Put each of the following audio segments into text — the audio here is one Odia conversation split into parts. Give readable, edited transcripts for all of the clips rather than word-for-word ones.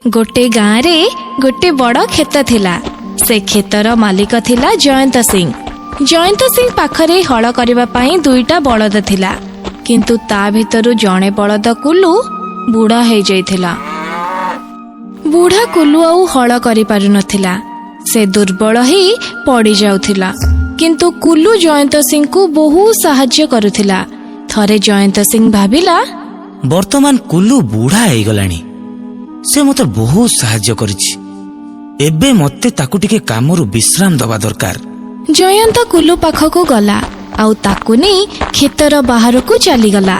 ଗୋଟେ ଗାଁରେ ଗୋଟେ ବଡ଼ କ୍ଷେତ ଥିଲା। ସେ କ୍ଷେତର ମାଲିକ ଥିଲା ଜୟନ୍ତ ସିଂ। ଜୟନ୍ତ ସିଂ ପାଖରେ ହଳ କରିବା ପାଇଁ ଦୁଇଟା ବଳଦ ଥିଲା, କିନ୍ତୁ ତା ଭିତରୁ ଜଣେ ବଳଦ କୁଲୁ ବୁଢ଼ା ହେଇଯାଇଥିଲା। ବୁଢ଼ା କୁଲୁ ଆଉ ହଳ କରିପାରୁନଥିଲା। ସେ ଦୁର୍ବଳ ହେଇ ପଡ଼ି ଯାଉଥିଲା। କିନ୍ତୁ କୁଲୁ ଜୟନ୍ତ ସିଂଙ୍କୁ ବହୁତ ସାହାଯ୍ୟ କରୁଥିଲା। ଥରେ ଜୟନ୍ତ ସିଂ ଭାବିଲା, ବର୍ତ୍ତମାନ କୁଲୁ ବୁଢ଼ା ହେଇଗଲାଣି। ସେ ମୋତେ ବହୁତ ସାହାଯ୍ୟ କରିଛି। ଏବେ ମୋତେ ତାକୁ ଟିକେ କାମରୁ ବିଶ୍ରାମ ଦବା ଦରକାର। ଜୟନ୍ତ କୁଲୁ ପାଖକୁ ଗଲା ଆଉ ତାକୁ ନେଇ କ୍ଷେତର ବାହାରକୁ ଚାଲିଗଲା।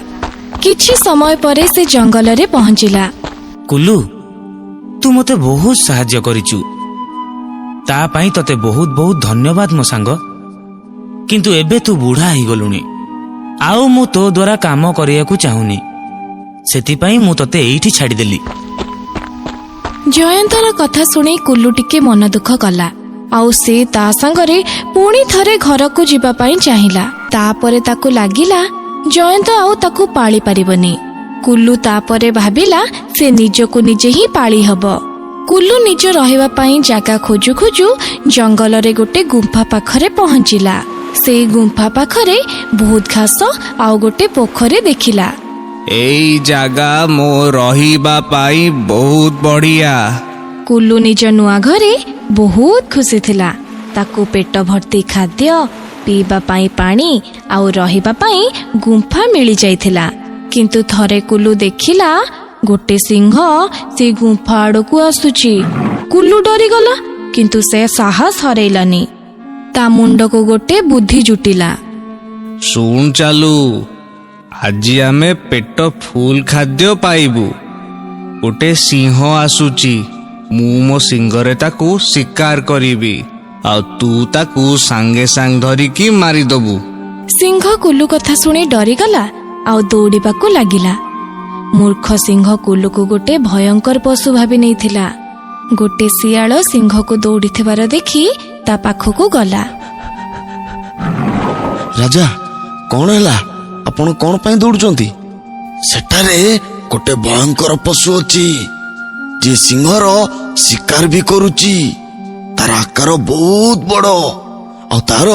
କିଛି ସମୟ ପରେ ସେ ଜଙ୍ଗଲରେ ପହଞ୍ଚିଲା। କୁଲୁ, ତୁ ମୋତେ ବହୁତ ସାହାଯ୍ୟ କରିଛୁ। ତା ପାଇଁ ତତେ ବହୁତ ବହୁତ ଧନ୍ୟବାଦ ମୋ ସାଙ୍ଗ। କିନ୍ତୁ ଏବେ ତୁ ବୁଢ଼ା ହେଇଗଲୁଣି, ଆଉ ମୁଁ ତୋ ଦ୍ୱାରା କାମ କରିବାକୁ ଚାହୁଁନି। ସେଥିପାଇଁ ମୁଁ ତତେ ଏଇଠି ଛାଡ଼ିଦେଲି। ଜୟନ୍ତର କଥା ଶୁଣି କୁଲୁ ଟିକେ ମନ ଦୁଃଖ କଲା ଆଉ ସେ ତା ସାଙ୍ଗରେ ପୁଣି ଥରେ ଘରକୁ ଯିବା ପାଇଁ ଚାହିଁଲା। ତାପରେ ତାକୁ ଲାଗିଲା ଜୟନ୍ତ ଆଉ ତାକୁ ପାଳି ପାରିବନି। କୁଲୁ ତାପରେ ଭାବିଲା ସେ ନିଜକୁ ନିଜେ ହିଁ ପାଳି ହବ। କୁଲୁ ନିଜ ରହିବା ପାଇଁ ଜାଗା ଖୋଜୁ ଖୋଜୁ ଜଙ୍ଗଲରେ ଗୋଟେ ଗୁମ୍ଫା ପାଖରେ ପହଞ୍ଚିଲା। ସେଇ ଗୁମ୍ଫା ପାଖରେ ବହୁତ ଘାସ ଆଉ ଗୋଟେ ପୋଖରୀ ଦେଖିଲା। ଏଇ ଜାଗା ମୋ ରହିବା ପାଇଁ ବହୁତ ବଢିଆ। କୁଲୁ ନିଜ ନୂଆ ଘରେ ବହୁତ ଖୁସି ଥିଲା। ତାକୁ ପେଟ ଭର୍ତ୍ତି ଖାଦ୍ୟ, ପିଇବା ପାଇଁ ପାଣି ଆଉ ରହିବା ପାଇଁ ଗୁମ୍ଫା ମିଳିଯାଇଥିଲା। କିନ୍ତୁ ଥରେ କୁଲୁ ଦେଖିଲା ଗୋଟେ ସିଂହ ସେ ଗୁମ୍ଫା ଆଡ଼କୁ ଆସୁଛି। କୁଲୁ ଡରିଗଲା, କିନ୍ତୁ ସେ ସାହସ ହରେଇଲାନି। ତା ମୁଣ୍ଡକୁ ଗୋଟେ ବୁଦ୍ଧି ଜୁଟିଲା। ଶୁଣ ଚାଲୁ, ଆଜି ଆମେ ପେଟ ଫୁଲ ଖାଦ୍ୟ ପାଇବୁ। ଗୋଟେ ସିଂହ ଆସୁଛି। ମୁଁ ମୋ ସିଂହରେ ତାକୁ ଶିକାର କରିବି ଆଉ ତୁ ତାକୁ ସାଙ୍ଗେ ସାଙ୍ଗେ ଧରିକି ମାରିଦବୁ। ସିଂହ କୁଲୁ କଥା ଶୁଣି ଡରିଗଲା ଆଉ ଦୌଡ଼ିବାକୁ ଲାଗିଲା। ମୂର୍ଖ ସିଂହ କୁଲୁକୁ ଗୋଟେ ଭୟଙ୍କର ପଶୁ ଭାବି ନେଇଥିଲା। ଗୋଟେ ଶିଆଳ ସିଂହକୁ ଦୌଡ଼ିଥିବାର ଦେଖି ତା ପାଖକୁ ଗଲା। ରାଜା, କଣ ହେଲା? ଆପଣ କଣ ପାଇଁ ଦୌଡୁଛନ୍ତି? ସେଠାରେ ଗୋଟେ ଭୟଙ୍କର ପଶୁ ଅଛି, ଯିଏ ସିଂହର ଶିକାର ବି କରୁଛି। ତାର ଆକାର ବହୁତ ବଡ ଆଉ ତାର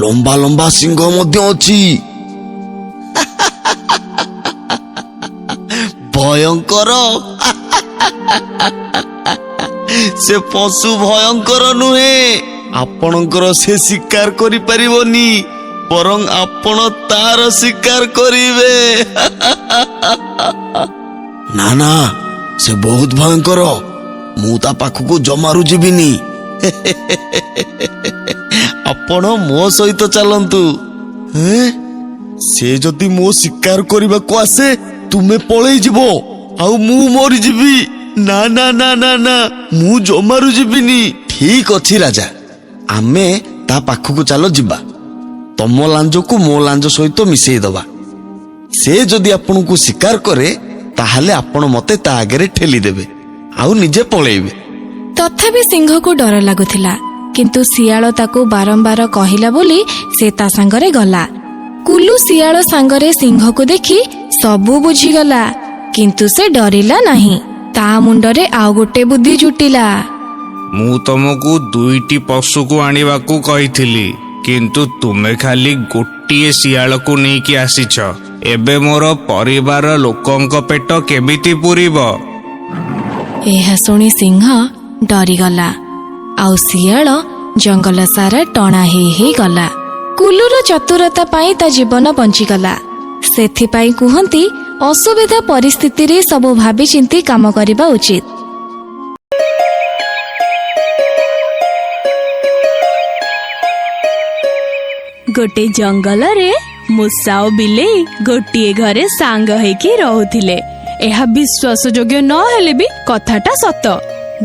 ଲମ୍ବା ଲମ୍ବା ସିଂହ ମଧ୍ୟ ଅଛି। ଭୟଙ୍କର? ସେ ପଶୁ ଭୟଙ୍କର ନୁହେଁ। ଆପଣଙ୍କର ସେ ଶିକାର କରିପାରିବନି, ବରଂ ଆପଣ ତାର ଶିକାର କରିବେ। ନା ନା, ସେ ବହୁତ ଭୟଙ୍କର। ମୁଁ ତା ପାଖକୁ ଜମାରୁ ଯିବିନି। ଆପଣ ମୋ ସହିତ ଚାଲନ୍ତୁ। ହେଁ? ସେ ଯଦି ମୋ ଶିକାର କରିବାକୁ ଆସେ, ତୁମେ ପଳେଇ ଯିବ ଆଉ ମୁଁ ମରିଯିବି। ନା ନା ନା ନା ନା, ମୁଁ ଜମାରୁ ଯିବିନି। ଠିକ ଅଛି ରାଜା, ଆମେ ତା ପାଖକୁ ଚାଲ ଯିବା। ତମ ଲାଞ୍ଜକୁ ମୋ ଲାଞ୍ଜ ସହିତ ମିଶେଇ ଦବା। ସେ ଯଦି ଆପଣଙ୍କୁ ଶିକାର କରେ, ତାହେଲେ ଆପଣ ମତେ ତା ଆଗରେ ଠେଲି ଦେବେ ଆଉ ନିଜେ ପଳେଇବେ। ତଥାପି ସିଂହକୁ ଡର ଲାଗୁଥିଲା, କିନ୍ତୁ ଶିଆଳ ତାକୁ ବାରମ୍ବାର କହିଲା ବୋଲି ସେ ତା ସାଙ୍ଗରେ ଗଲା। କୁଲୁ ଶିଆଳ ସାଙ୍ଗରେ ସିଂହକୁ ଦେଖି ସବୁ ବୁଝିଗଲା, କିନ୍ତୁ ସେ ଡରିଲା ନାହିଁ। ତା ମୁଣ୍ଡରେ ଆଉ ଗୋଟେ ବୁଦ୍ଧି ଜୁଟିଲା। ମୁଁ ତମକୁ ଦୁଇଟି ପଶୁକୁ ଆଣିବାକୁ କହିଥିଲି, କିନ୍ତୁ ତୁମେ ଖାଲି ଗୋଟିଏ ଶିଆଳକୁ ନେଇକି ଆସିଛ। ଏବେ ମୋର ପରିବାର ଲୋକଙ୍କ ପେଟ କେମିତି ପୂରିବ? ଏହା ଶୁଣି ସିଂହ ଡରିଗଲା ଆଉ ଶିଆଳ ଜଙ୍ଗଲ ସାରା ଟଣା ହେଇ ହେଇ ଗଲା। କୁଲୁର ଚତୁରତା ପାଇଁ ତା ଜୀବନ ବଞ୍ଚିଗଲା। ସେଥିପାଇଁ କୁହନ୍ତି, ଅସୁବିଧା ପରିସ୍ଥିତିରେ ସବୁ ଭାବିଚିନ୍ତି କାମ କରିବା ଉଚିତ। ଗୋଟେ ଜଙ୍ଗଲରେ ମୂଷା ଓ ବିଲେଇ ଗୋଟିଏ ଘରେ ସାଙ୍ଗ ହେଇକି ରହୁଥିଲେ। ଏହା ବିଶ୍ୱାସଯୋଗ୍ୟ ନ ହେଲେ ବି କଥାଟା ସତ।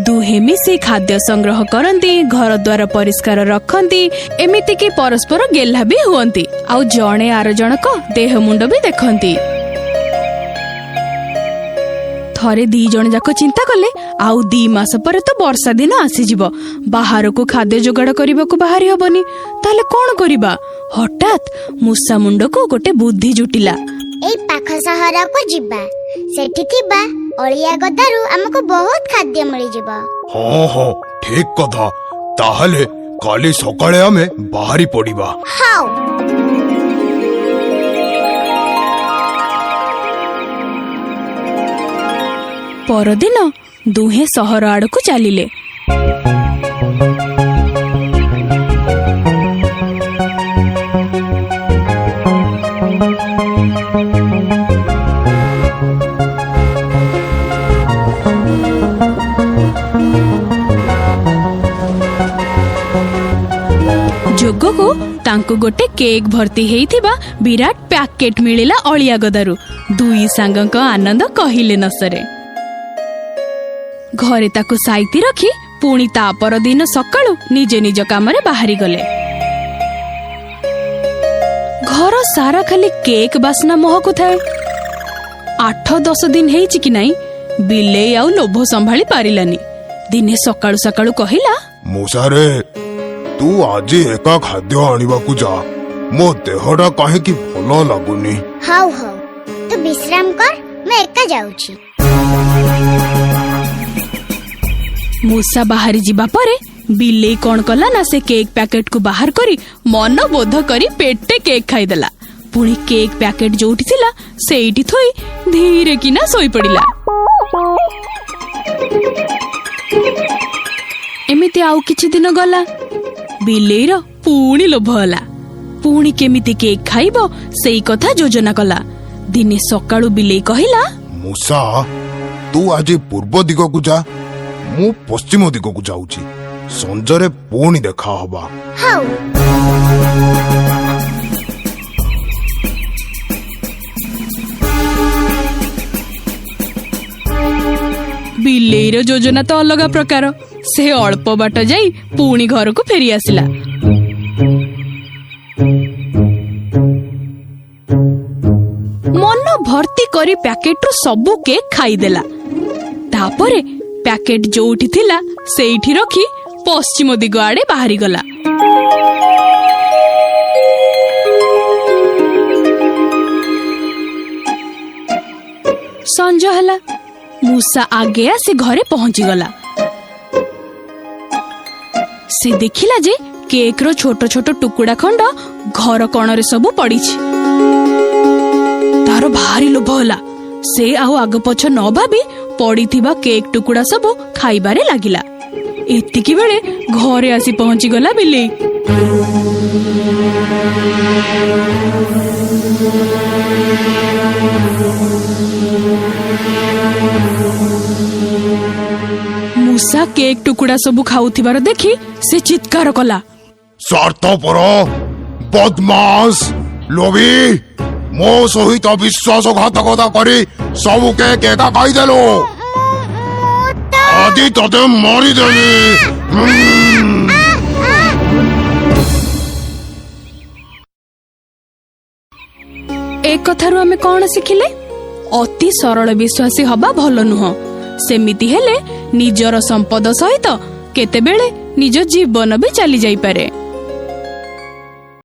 ଦୁହେଁ ମିଶି ଖାଦ୍ୟ ସଂଗ୍ରହ କରନ୍ତି, ଘର ଦ୍ୱାର ପରିଷ୍କାର ରଖନ୍ତି, ଏମିତିକି ପରସ୍ପର ଗେହ୍ଲା ବି ହୁଅନ୍ତି ଆଉ ଜଣେ ଆର ଜଣକ ଦେହ ମୁଣ୍ଡ ବି ଦେଖନ୍ତି। ଥରେ ଦି ଜଣ ଯାକ ଚିନ୍ତା କଲେ, ଆଉ 2 ମାସ ପରେ ତ ବର୍ଷା ଦିନ ଆସିଯିବ, ବାହାରକୁ ଖାଦ୍ୟ ଯୋଗାଡ଼ କରିବାକୁ ବାହାରି ହବନି, ତାହେଲେ କଣ କରିବା? ହଠାତ୍ ମୂଷା ମୁଣ୍ଡକୁ ଗୋଟେ ବୁଦ୍ଧି ଜୁଟିଲା। ଏଇ ପାଖ ସହରକୁ ଯିବା, ସେଠି ଥିବା ଅଳିଆ ଗଦାରୁ ଆମକୁ ବହୁତ ଖାଦ୍ୟ ମିଳିଯିବ। ହଁ ହଁ, ଠିକ କଥା। ତାହେଲେ କାଲି ସକାଳେ ଆମେ ବାହାରି ପଡ଼ିବା। ହଉ। ପରଦିନ ଦୁହେଁ ସହର ଆଡ଼କୁ ଚାଲିଲେ। ଯୋଗକୁ ତାଙ୍କୁ ଗୋଟେ କେକ୍ ଭର୍ତ୍ତି ହେଇଥିବା ବିରାଟ ପ୍ୟାକେଟ ମିଳିଲା ଅଳିଆ ଗଦାରୁ। ଦୁଇ ସାଙ୍ଗଙ୍କ ଆନନ୍ଦ କହିଲେ ନ ସରେ। ଘରେ ତାକୁ ସାଇତି ରଖି ପୁଣି ତା ପରଦିନ ସକାଳୁ ନିଜ ନିଜ କାମରେ ବାହାରିଗଲେ। ଘର ସାରା ଖାଲି କେକ୍ ବାସ୍ନା ମହକୁଥାଏ। 8-10 ଦିନ ହେଇଛି କି ନାଇଁ, ବିଲେଇ ଆଉ ଲୋଭ ସମ୍ଭାଳି ପାରିଲାନି। ଦିନେ ସକାଳୁ ସକାଳୁ କହିଲା, ମୂଷାରେ, ତୁ ଆଜି ଏକା ଖାଦ୍ୟ ଆଣିବାକୁ ଯା, ମୋ ଦେହଟା କାହିଁକି ଭଲ ଲାଗୁନି। ହଉ ହଉ, ତୁ ବିଶ୍ରାମ କର, ମୁଁ ଏକା ଯାଉଛି। ମୂଷା ବାହାରି ଯିବା ପରେ ବିଲେଇ କଣ କଲା ନା, ସେ କେକ୍ ପ୍ୟାକେଟକୁ ବାହାର କରି ମନ ବୋଧ କରି ପେଟେ କେକ୍ ଖାଇଦେଲା। ପୁଣି କେକ୍ ପ୍ୟାକେଟ ଯୋଉଠି ଥିଲା ସେଇଠି ଥୋଇ ଧୀରେ କିନା ଶୋଇପଡ଼ିଲା। ଏମିତି ଆଉ କିଛି ଦିନ ଗଲା। ବିଲେଇର ପୁଣି ଲୋଭ ହେଲା। ପୁଣି କେମିତି କେକ୍ ଖାଇବ ସେଇ କଥା ଯୋଜନା କଲା। ଦିନେ ସକାଳୁ ବିଲେଇ କହିଲା, ମୂଷା, ତୁ ଆଜି ପୂର୍ବ ଦିଗକୁ ଯା, ମୁଁ ପଶ୍ଚିମ ଦିଗକୁ ଯାଉଛି। ସଞ୍ଜରେ ପୁଣି ଦେଖା ହବା। ହଉ। ବିଲେଇର ଯୋଜନା ତ ଅଲଗା ପ୍ରକାର। ସେ ଅଳ୍ପ ବାଟ ଯାଇ ପୁଣି ଘରକୁ ଫେରି ଆସିଲା। ମନ ଭର୍ତ୍ତି କରି ପ୍ୟାକେଟରୁ ସବୁ କେକ୍ ଖାଇଦେଲା। ତାପରେ ପ୍ୟାକେଟ ଯୋଉଠି ଥିଲା ସେଇଠି ରଖି ପଶ୍ଚିମ ଦିଗ ଆଡେ ବାହାରିଗଲା। ସଞ୍ଜ ହେଲା। ମୂଷା ଆଗେ ଆସି ଘରେ ପହଞ୍ଚିଗଲା। ସେ ଦେଖିଲା ଯେ କେକ୍ର ଛୋଟ ଛୋଟ ଟୁକୁଡ଼ା ଖଣ୍ଡ ଘର କଣରେ ସବୁ ପଡ଼ିଛି। ତାର ଭାରି ଲୋଭ ହେଲା। ସେ ଆଉ ଆଗ ପଛ ନ ଭାବି ପଡ଼ିଥିବା କେକ୍ ଟୁକୁଡ଼ା ସବୁ ଖାଇବାରେ ଲାଗିଲା। ଏତିକି ବେଳେ ଘରେ ଆସି ପହଞ୍ଚିଗଲା ବିଲେଇ। ମୂଷା କେକ୍ ଟୁକୁଡ଼ା ସବୁ ଖାଉଥିବାର ଦେଖି ସେ ଚିତ୍କାର କଲା, ସ୍ୱାର୍ଥପର, ବଦମାସ, ଲୋଭୀ, ମୋ ସହିତ ବିଶ୍ୱାସଘାତକତା କରି ସବୁ କେକ୍ ଏକା ଖାଇଦେଲୁ। ଆଜି ତତେ ମାରିଦେବି। ଏ କଥାରୁ ଆମେ କଣ ଶିଖିଲେ? ଅତି ସରଳ ବିଶ୍ୱାସୀ ହବା ଭଲ ନୁହଁ। ସେମିତି ହେଲେ ନିଜର ସମ୍ପଦ ସହିତ କେତେବେଳେ ନିଜ ଜୀବନ ବି ଚାଲି ଯାଇପାରେ।